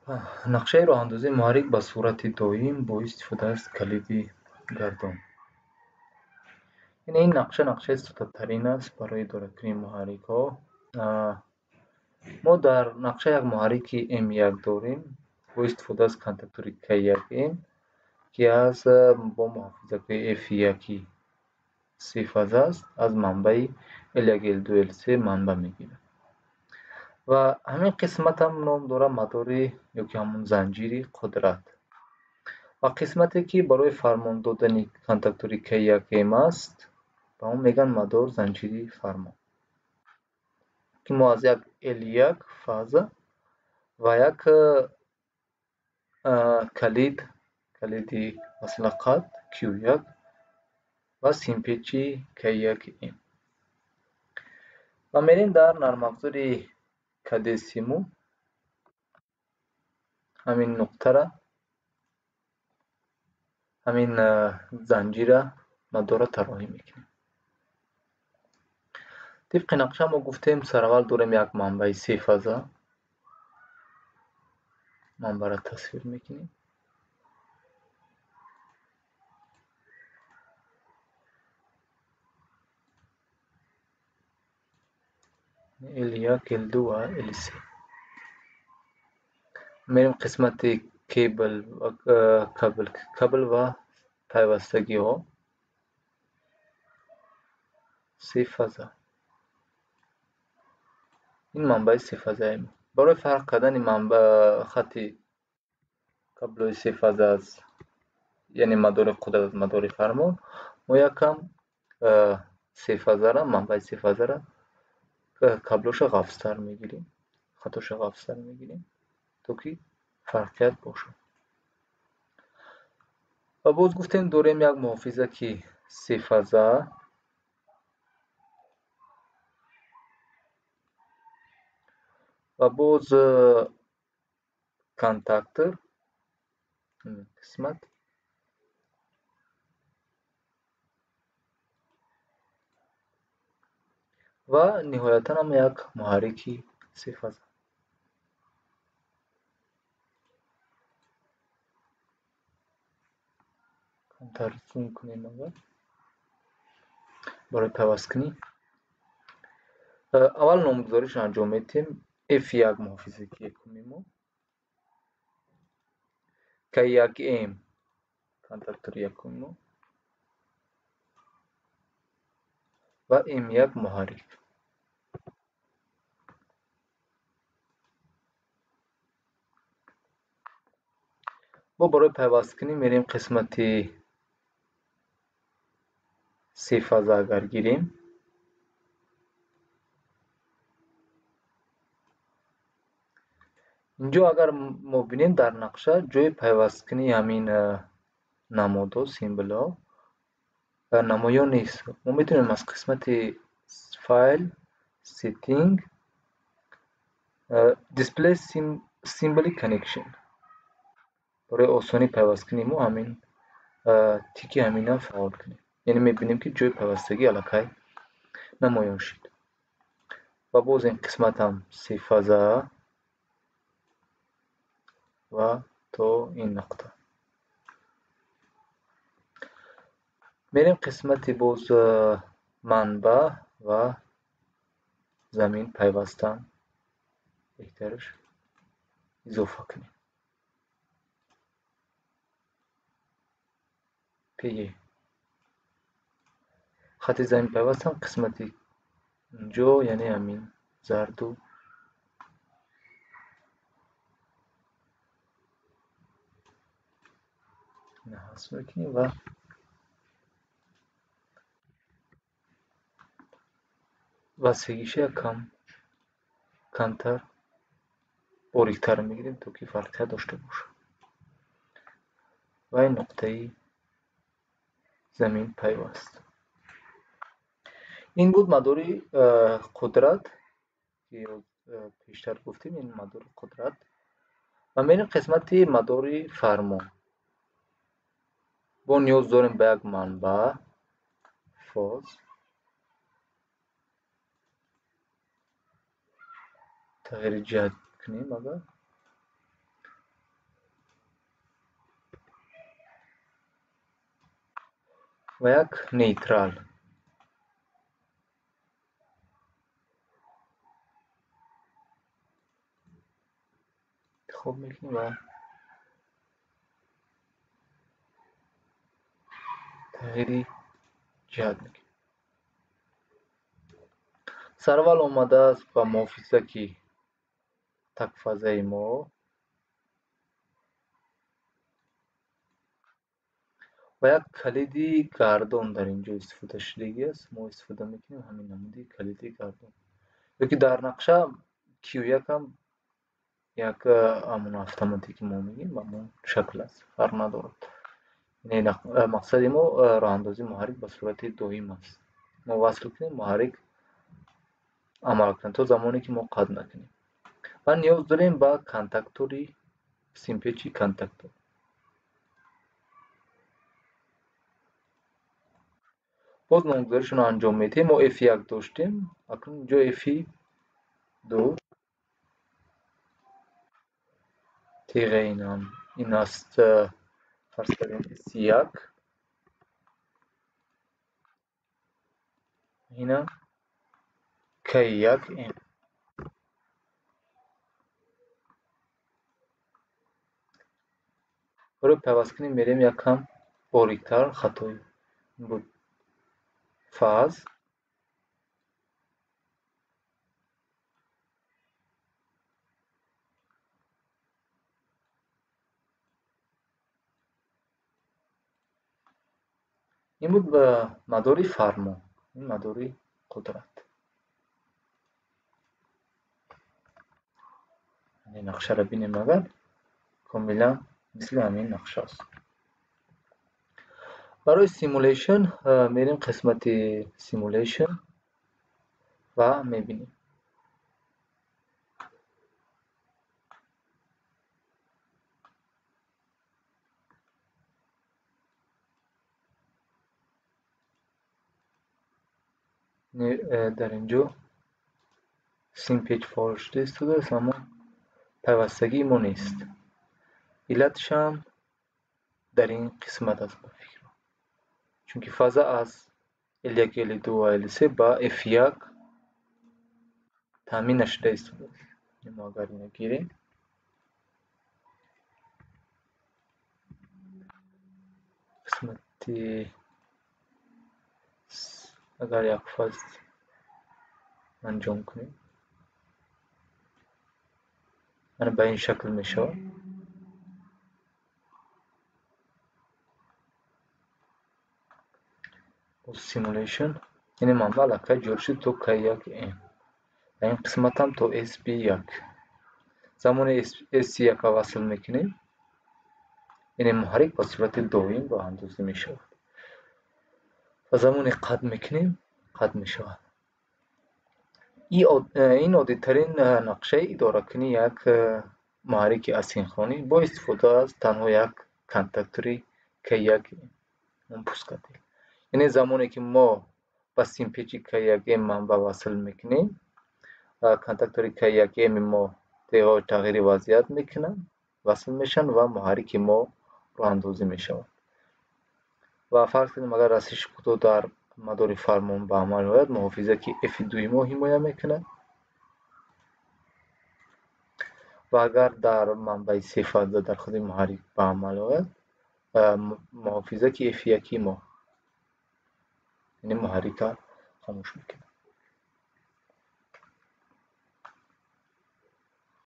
Нақшаи роҳандозии муҳаррик ба сурати доим бо истифода аз калиди гардон. Ин нақша нақшаи соддатарин аст барои идоракунии муҳаррикҳо. Мо дар нақша як муҳаррики М1 дорем бо истифода аз контактори К1М, ки аз бо муҳофизакҳои F1 сефаза аст, аз манбаи L1, L2, L3 манбаъ мегирад. Ва ҳамин қисматам ном дорад мадори ёки ҳамон занҷири қудрат. Ва қисмате ки барои фармон додани контактори К1М аст, ба он мегӯянд мадор занҷири фармон, ки мо аз як L1 фаза ва як калиди маслақат Q1 ва симпечи К1М. Ва мерем дар нармафзори кадесиму ҳамин нуқтара, ҳамин занҷира мадора тарроҳӣ мекунем. Тибқи нақша мо гуфтем сараввал дорем як манбаи сефаза, манбаъро тасвир мекунем. L1, L2 ва L3. Мерем қисмати кабл ва пайвастагиҳо. Сефаза. Ин манбаи сефазаи мо. Барои фарқ кардани манбаъ хати каблҳои сефаза аз, яъне мадори қудрат аз мадори фармон, мо якам сефазара, манбаи сефазара каблоша ғафзтар мегирем, хатоша ғафзтар мегирем, то ки фарқият бошад. Ва боз гуфтем дорем як муҳофиза ки сефаза ва боз контактор қисмат ва ниҳоятан ҳам як муҳаррики сефаза. Камтар зум кунем агар барои пайвасткунӣ. Аввал номгузоришро анҷом медиҳем. F1 муҳофизаки якуми мо, К1М контактори якуми мо ва М1 муҳаррик. Мо барои пайвасткунӣ мерем қисмати сефаза агар гирем, инҷо агар мо бинем дар нақша ҷои пайвасткунии ҳамин намодҳо, символҳо намоён нест. Мо метавонем аз қисмати файл, setting, display symbol connection барои осонии пайвасткунии мо ҳамин тики ҳамина фаъол кунем. Яъне мебинем ки ҷои пайвастагӣ аллакай намоён шуд. Ва боз ин қисмат ҳам сефаза ва то ин нуқта. Мерем қисмати боз манбаъ ва замин пайвастан беҳтараш изофа кунем. PE хати замин пайвастан қисмати инҷо, яъне ҳамин зарду ҳазф мекунем ва васегиша якам камтар бориктар мегирем, то ки фарқият дошта бошад. Ва ин нуқтаи замин пайваст. Ин буд мадори қудрат, ки пештар гуфтем, ин мадори қудрат. Ва мерем қисмати мадори фармон. Бо ниёз дорем ба як манбаъ фоз, тағйири ҷиҳат кунем агар Ва як нейтрал. Интихоб мекунем ва тағйири ҷиҳат мекунем. Сарвал омадааст ба муҳофизаки такфазаи мо ва як калиди гардон дар ин ҷо истифода шудагӣ аст. Мо истифода мекунем ҳамин намуди калиди гардон. Ёки дар нақша Q1 ҳам як ҳамон автоматики мо мегӯем, ба ҳамон шакл аст, фарқ надорад. Мақсади мо роҳандозии муҳаррик ба сурати доим аст. Мо васл кунем, муҳаррик амал кунад то замоне ки мо қатъ накунем. Ва ниёз дорем ба контактори симпечи контактор. Боз номгузоришонро анҷом медиҳем. Мо F1 доштем, акнун инҷо F2 теғаи инам ин аст, фарз кардем S1, инам K1M. Барои пайвасткунӣ мерем якам бориктар, хатои буд фаз. Ин буд ба мадори фармон, ин мадори қудрат. Нақшаро бинем агар комилан мисли ҳамин нақша аст. Барои simulation мерем қисмати simulation ва мебинем. Дар ин ҷо симпеч фаъол шуда истодааст, аммо пайвастагии мо нест. Иллатшам дар ин қисмат аст ба фикрам. Чунки фаза аз L1, L2 ва L3 ба F1 таъмин нашуда истодааст. Мо агар инро гирем, қисмати агар як фаз анҷом кунем, мана ба ин шакл мешавад. Simulation яъне манбаъ аллакай ҷорӣ шуд то K1M. Дар ин қисмат ҳам то SB1. Замони S1-ро васл мекунем, яъне муҳаррик ба сурати доим роҳандозӣ мешавад. Ва замоне қатъ мекунем, қатъ мешавад. Ин оддитарин нақшаи идоракунии як муҳаррики асинхронӣ бо истифода аз танҳо як контактори K1 пускател. Яъне замоне ки мо ба симпечи K1M манбаъ васл мекунем, контактори K1M мо тағйири вазъият мекунанд, васл мешаванд ва муҳаррики мо роҳандозӣ мешавад. Ва фарз кунем агар расиши кӯтоҳ дар мадори фармон ба амал ояд, муҳофизаки F2 мо ҳимоя мекунад. Ва агар дар манбаи сефаза дар худи муҳаррик ба амал ояд, муҳофизаки F1 мо, яъне муҳаррикро хомӯш мекунад.